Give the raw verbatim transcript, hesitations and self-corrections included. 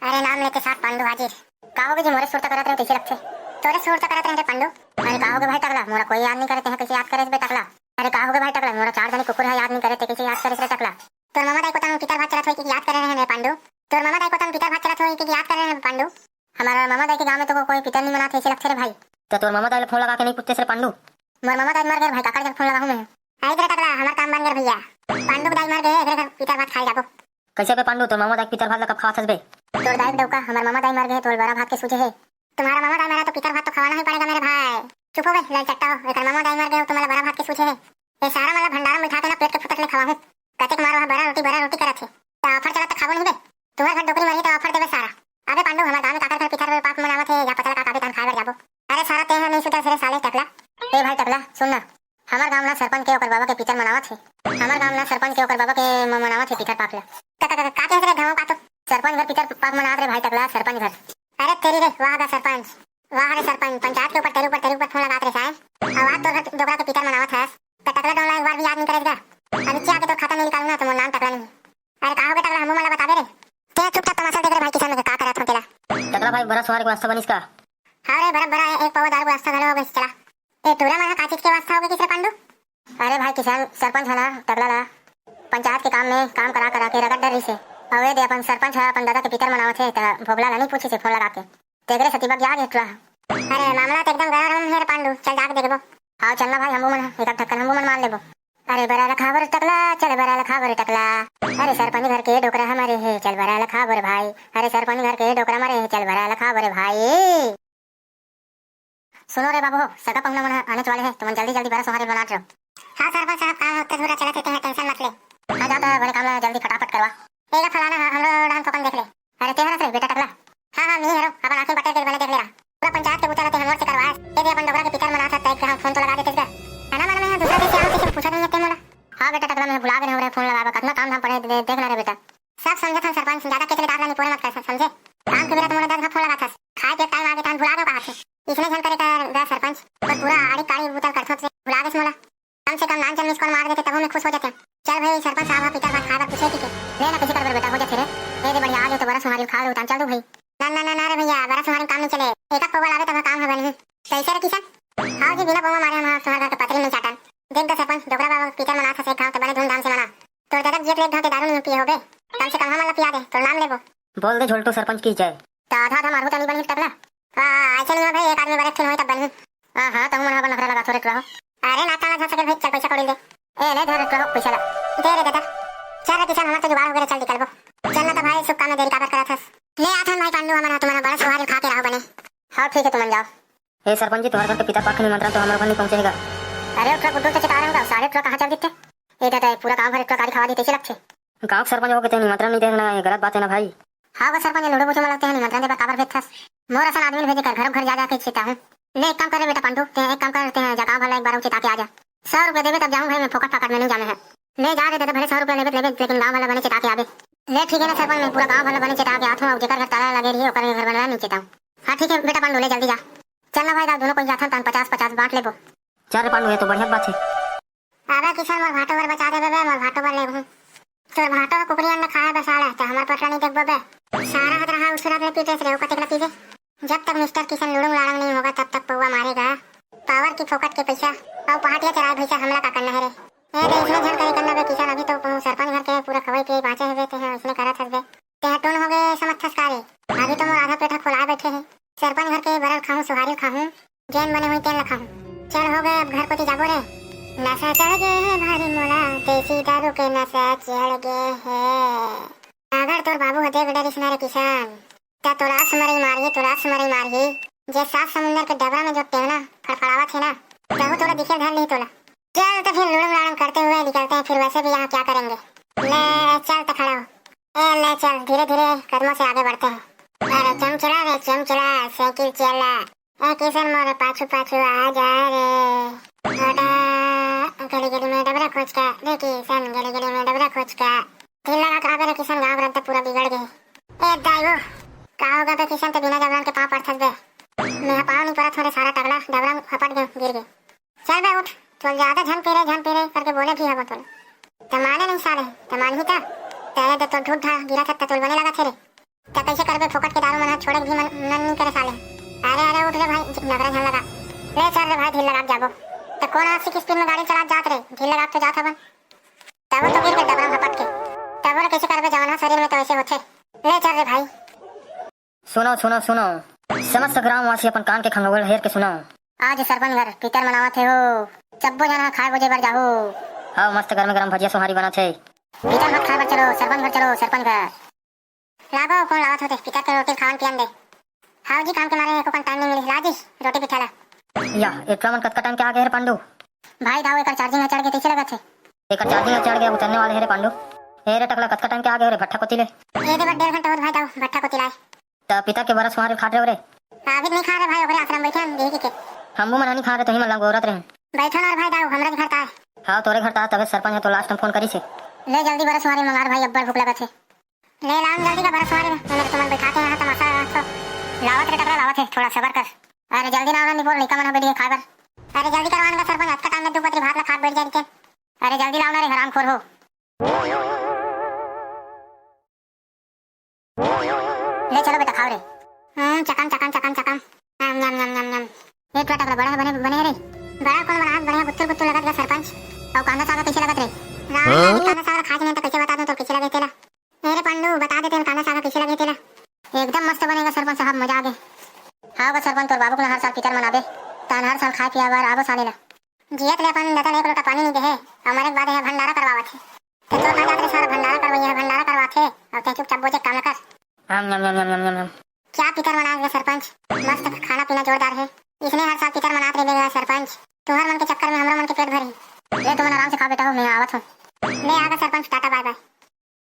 अरे नाम लेते साथ पांडू हाजिर। का होगे जी, मोरे सुरता करत रहे, कइसे लगथे? तोरे सुरता करत रहे रे पांडू। अरे का होगे भाई टकला, मोला कोई याद नहीं करे, तेहा कइसे याद करे बे टकला? अरे का होगे भाई टकला, मोला चार जने कुकुर ह याद नहीं करे, ते कइसे याद करे रे टकला? तोर ममा दाई कोता म पितर भात चलत होई कि याद करे रहे रे पांडू? तोर ममा दाई कोता म पितर भात चलत होई कि याद करे रहे रे पांडू? हमार ममा दाई के गांव में तो को-, कोई पितर नहीं मनात हे, कइसे लगथे रे भाई? तो तोर ममा दाई ला फोन लगा के नहीं पूछते रे पांडू? मोर ममा दाई मर गए भाई, काकर जग फोन लगाहूं मैं? आई रे टकला, हमार काम बन गए भैया। पांडू के दाई मर गए, एकरे घर पितर भात खाए जाबो। कइसे बे पांडू, तोर ममा दाई पितर भात ला कब खावत हस बे? तोर दाई के डौका, हमार ममा दाई मर गए, तोर बरा भात के सूझे हे। तुम्हारा ममा दाई मरा तो पितर भात तो खवाना ही पड़ेगा मेरे भाई। चुप हो बे, ललचट्टा हो, एकर ममा दाई मर गए, तुम्हारा बरा भात के सूझे हे। ये सारा मन ला भंडारा में बिठा के ना पेट के फुटक ले खवाहूं। कतेक मारो हा बरा रोटी, बरा रोटी करत हे। त ऑफर चलत त खाबो नहीं बे। तुम्हार घर डोकरी मरही त ऑफर देबे सारा। अबे पांडू, हमार गांव में काकर घर पितर पाक मनावत हे, या पता लगा काबे तन खाए बर जाबो। अरे सारा तेहा नहीं सुधर रे साले टकला। ए भाई टकला, सुन ना। हमार गांव ना सरपंच के ओकर बाबा के पितर मनावत हे। हमार गांव ना सरपंच के ओकर बाबा के म-, मनावत हे पितर पाक ला। का, का, का, का, का, का, का, का, का, का, सरपंच घर पितर पाक मनावत रे भाई टकला, सरपंच घर। अरे तेरी रे, वाह गा सरपंच, वाह रे सरपंच, पंचायत के ऊपर तेरे ऊपर, तेरे ऊपर फोन लगात रे साय। आवाज तोर घर डोकरा के पितर मनावत हस। त टकला डोला एक बार भी याद नहीं करेगा। अब इच्छे आके तोर खाता नहीं निकालूंगा तो मोर नाम टकला नहीं। अरे का हो गया टकला, हमू मन ला बताबे रे। ते चुपचाप तमाशा देख रे भाई, किसान में का करत हो तेला। टकला भाई, बरा सुहारी के वास्ता बनिस का? हाँ रे, बरा बरा एक पवा दारू के वास्ता घलो हो गइस चला। ए टूरा मन ह का चीज के वास्ता हो गए किस रे पांडू? अरे भाई किसान, सरपंच ह ना टकला ला पंचायत के काम में काम करा करा के रगड़ डर रहिस हे। अउ ए दे अपन सरपंच ह अपन दादा के पितर मनावत हे, त भोगला ला नहीं पूछिस हे फोन लगा के। तेकरे सेती बगिया गे टूरा ह। अरे मामला तो एकदम गरम हे रे पांडू, चल जाके देखबो। हाँ चलना भाई, हमू मन एक आध ढक्कन हमू मन मार लेबो। अरे बरा लखाबर टकला, चल बरा लखाबर टकला। अरे सरपंच घर के डोकरा ह मरे हे, चल बरा लखाबर भाई। अरे सरपंच घर के डोकरा मरे हे, चल बरा लखाबर भाई। सुनो रे बाबू हो, सगा पहुना मन ह आनेच वाले हे, तुमन जल्दी जल्दी बरा सोहारी बनात रहो। हाँ सरपंच साहब, काम ह ओतका धूरा चलत हे, तेहा टेंशन मत ले। हाँ जा त बड़े काम ला जल्दी फटाफट करवा। ए गा फलाना ह, हमरो डहन थोकन देख ले। अरे ते हरस रे बेटा टकला। हाँ हाँ, मी हरो, अपन आँखी पटेर के बने देख ले रहा। पूरा पंचायत के बूता ला ते हमर से करवाए। ए दे अपन डोकरा के पितर मनात हे, त एक घाव फोन तो लगा देते गा। है ना मन में दूसरा देश से आवत हे, पूछत नहीं हे ते मोला। हाँ बेटा टकला, मैं भुला गे हूँ रे फोन लगाबा, कतना काम धाम पड़े दे-, देख ना रे बेटा। सब समझत हन सरपंच, ज्यादा केचले दार ला निपोरे मत कर, समझे? काम के बेरा तो मोला दस घाव फोन लगात हस। खाए के टाइम आगे तहन भुला गे कहाथे। इसने झन करे कर गा सरपंच, पर पूरा आड़ी काड़ी बूता ल करथों ते भुला गेस मोला। कम से कम नान चल मिस कॉल मार देते, तभो मैं खुश हो जाते। चल भाई, सरपंच साहब ह पितर भात खाए बर पूछे कि के। ले ना, कइसे करबे बेटा, हो जाथे रे। ए दे बढ़िया, आज तो बरा सोहारी खा लो, उतान चल दो भाई। ना ना ना ना रे भैया, बरा सोहारी काम नहीं चले। एक आध पौवा लावे तब काम ह बनही। कइसे रे किशन? हाँ जी, बिना पौवा मारे हम सोहारी घर के पतरी नहीं चाटन। देख गा सरपंच, डोकरा बाबा के पितर मनात हस एक घाव त बड़े धूमधाम से मना। तोर ददा के जियत ले एक घाव के दारू नहीं पिए होबे। कम से कम हमन ला पिया दे, तोर नाम लेबो। बोल दे झोलटू सरपंच की जय। त आधा आधा मारहू त नहीं बनही टकला। आ, ऐसे नहीं हो भाई, एक आदमी बड़े ठिन होई तब बनही। हाँ हाँ, तहू मन ह अपन नखरा लगा थोरे टुरा हो। अरे ना काला झा सकेल भाई, चल पैसा कौड़ी ले। ए ले धर टुरा हो पैसा ला। दे रे दादा। चल रे किशन, हमर तो जुगाड़ हो गए रे, चल निकलबो। चल ना त भाई, शुभ काम में देरी काबर करत हस। ले आथन भाई पांडू, हमन ह तुमन बड़ा सोहारी खा के रहो बने। हाँ ठीक है, तुमन जाओ। ए सरपंच जी, तुम्हारे घर के पितर पाक के निमंत्रण तो हमारे घर नहीं पहुंचेगा। अरे टुरा गुड्डू तो चेता रहे होगा, सारे टुरा कहाँ चल देते? ए दादा, पूरा गांव भर टुरा गाड़ी खवा दी, कैसे लगथे? गांव के सरपंच होके ते निमंत्रण नहीं देना, ये गलत बात है ना भाई। हाँ वो सरपंच, लूडो बूचो में लगते हैं, निमंत्रण देबर काबर भेजथस? मोर असन आदमी भेजे कर घर घर जा जाके छिता हूँ। ले एक काम कर रे बेटा पांडू, ते एक काम कर, ते जा गांव भर ला एक बार चिता के आ जा। सौ रुपया देबे तब जाऊँ भाई, मैं फोकट फाकट में नहीं जाना है। ले जा रे दादा, भले सौ रुपया लेबे त लेबे, लेकिन गांव वाला बने चिता के आबे। ले ठीक है ना सरपंच, मैं पूरा गांव वाला बने चिता के आथूँ, अउ जेकर घर ताला लगे रही ओकर घर बनवा नहीं चिताऊँ। हाँ ठीक है बेटा पांडू, ले जल्दी जा। चल ना भाई, दा दोनों कोई जाथन तन पचास पचास बांट लेबो। चल रे पांडू, ये तो बढ़िया बात है। अबे किशन, मोर भाटो बर बचा देबे बे, मोर भाटो बर लेबहूँ। तोर भाटो ह कुकरी अंडा खाए बस आला, त हमर पटरा नहीं देखबो बे। सारा हत रहा उस रात में पीटे रे, ओका तेकला पीबे। जब तक मिस्टर किशन लुड़ुंग लाड़ंग नहीं होगा, तब तक पौवा मारेगा। पावर की फोकट के पैसा, अउ पहाटिया चराए भैंसा, हमला का करना है रे? ए रे, इसने झन करे करना बे किशन, अभी तो सरपंच घर के पूरा खवाई पिए बाँचे हवे, ते हैं इसने करत हस बे। ते हैं टून हो गए समझथस का रे? अभी तो मोर आधा पेट ह खोलाए बैठे है। सरपंच घर के बरल खाहूँ, सुहारी खाहूँ, जेन बने हुई तेन ल खाहूँ। चल हो गए, अब घर कोती जाबो रे। नशा चढ़ गए है भारी मोला, देसी दारू के नशा चढ़ गए है। अगर तोर बाबू ह देख डरिस ना रे किशन, त तोला असमरई मारही, तोला असमरई मारही। जे सात समुंदर के डबरा में जो टेंगना फड़फड़ावत है ना, तहू तोला दिखे धर लिही तोला। चल तो फिर लुड़म लाड़म करते हुए निकलते हैं, फिर वैसे भी यहाँ क्या करेंगे। ले चल तो खड़ा हो। ए ले चल, धीरे धीरे कदमों से आगे बढ़ते हैं। अरे चमचला रे चमचला, साइकिल चला। ए किशन मोरे पाछू पाछू आ जा रे। बेटा, गली गली में डबरा खोज का, रे किशन, गली गली में डबरा खोज का। ढील लगा के आबे रे किशन, गाँव रद्दा पूरा बिगड़ गए। ए दाई हो, का होगा बे किशन, ते बिना जबरन के पाँव पड़थस बे। मैं पाँव नहीं पड़त हो रे सारा टकला, डबरा हपट गए, गिर गए। चल बे उठ, तोल ज्यादा झन पीरे, झन पीरे करके बोले भी हबो तोल। त माने नहीं साले, त मानही त, ते दे तो ढूढ़ा गिरा था, त तोल बने लगा थे रे। त कइसे करबे, फोकट के दारू मन ह छोड़े के भी मन, मन नइ करे साले। अरे, अरे, उठ रे भाई, नगरा झन लगा। ले चल रे भाई, ढील लगा के जाबो। त कोन आशिक स्पीड में गाड़ी चला जात रे, ढील लगा के तो जात हवन। तबो तो गिर के डबरा में भपट के। तबो ले कइसे करबे, जवाना शरीर में तो ऐसे होथे। ले चल रे भाई। सुनो, सुनो, सुनो, समस्त ग्रामवासी अपन कान के खंगोल हेर के सुनो। आज सरपंच घर पितर मनावत हे हो, सब्बो झन ह खाए बोजे बर जाहू। हाँ, मस्त गरम गरम भजिया सोहारी बनत हे। पितर मत खाए बर चलो, सरपंच घर चलो, सरपंच घर। लागो, फोन लावत होते, पितर के रोटी खावन पियन दे। हाँ जी, काम के मारे एको कन टाइम नइ मिलिस, ला जी, रोटी पिठा ला। या, एटरा मन कतका टाइम के आ गे रे पांडू? भाई दाऊ, एकर चार्जिंग ह चढ़ गे, कइसे लगत हे? एकर चार्जिंग ह चढ़ गे, उतरने वाले हे रे पांडू। ए रे टकला, कतका टाइम के आ गे रे भट्ठा कोती ले? ए दे बर डेढ़ घंटा होत भाई दाऊ, भट्ठा कोती लाए। त पितर के बरस वारे खात रहे रे? अभी नइ खा रे भाई, ओकरे आश्रम बैठे हम, देही के। हमू मन नइ खा रे, तही मन ला गोरत रहे। बैठो ना रे भाई दाऊ, हमरा घर ताय। हाँ, तोरे घर ताय, तबे सरपंच ह तो लास्ट में फोन करिस हे। ले जल्दी बरस वारे मंगा रे भाई, अब्बड़ भूख लगत हे। ले लाओ जल्दी का बरस वारे, मैं तुमन बैठा के यहाँ तमाशा तो। लावत रे टकला, लावत हे, थोड़ा सबर कर। अरे जल्दी लाओ ना, निपोर लइका मन ह बैठ गे खाए बर। अरे जल्दी करवान का सरपंच, अतका टाइम में दू पतरी भात ला खा के बैठ जाए रहिते। अरे जल्दी लाओ ना रे हरामखोर हो। ले चलो बेटा, खाओ रे। हम्म, चकम, चकम, चकम, चकम। नम, नम, नम, नम, नम। ए टुआ टकला, बड़ा बने, बने रे। बड़ा कोन बना, बढ़िया गुत्तुर गुत्तुर लगत गा सरपंच। अउ कांदा साग कइसे लगत रे? राम, हाँ? कांदा साग खा के नहीं तो कइसे बता दूं तो कइसे लगे तेला? ए रे पंडू, बता देते कांदा साग कइसे लगे तेला? एकदम मस्त बनेगा सरपंच साहब, मजा आ गे। हाँ गा सरपंच, तोर बाबू के हर साल पितर मनाबे, तहन हर साल खाए पिया बर आबो साले ला। जियत ले अपन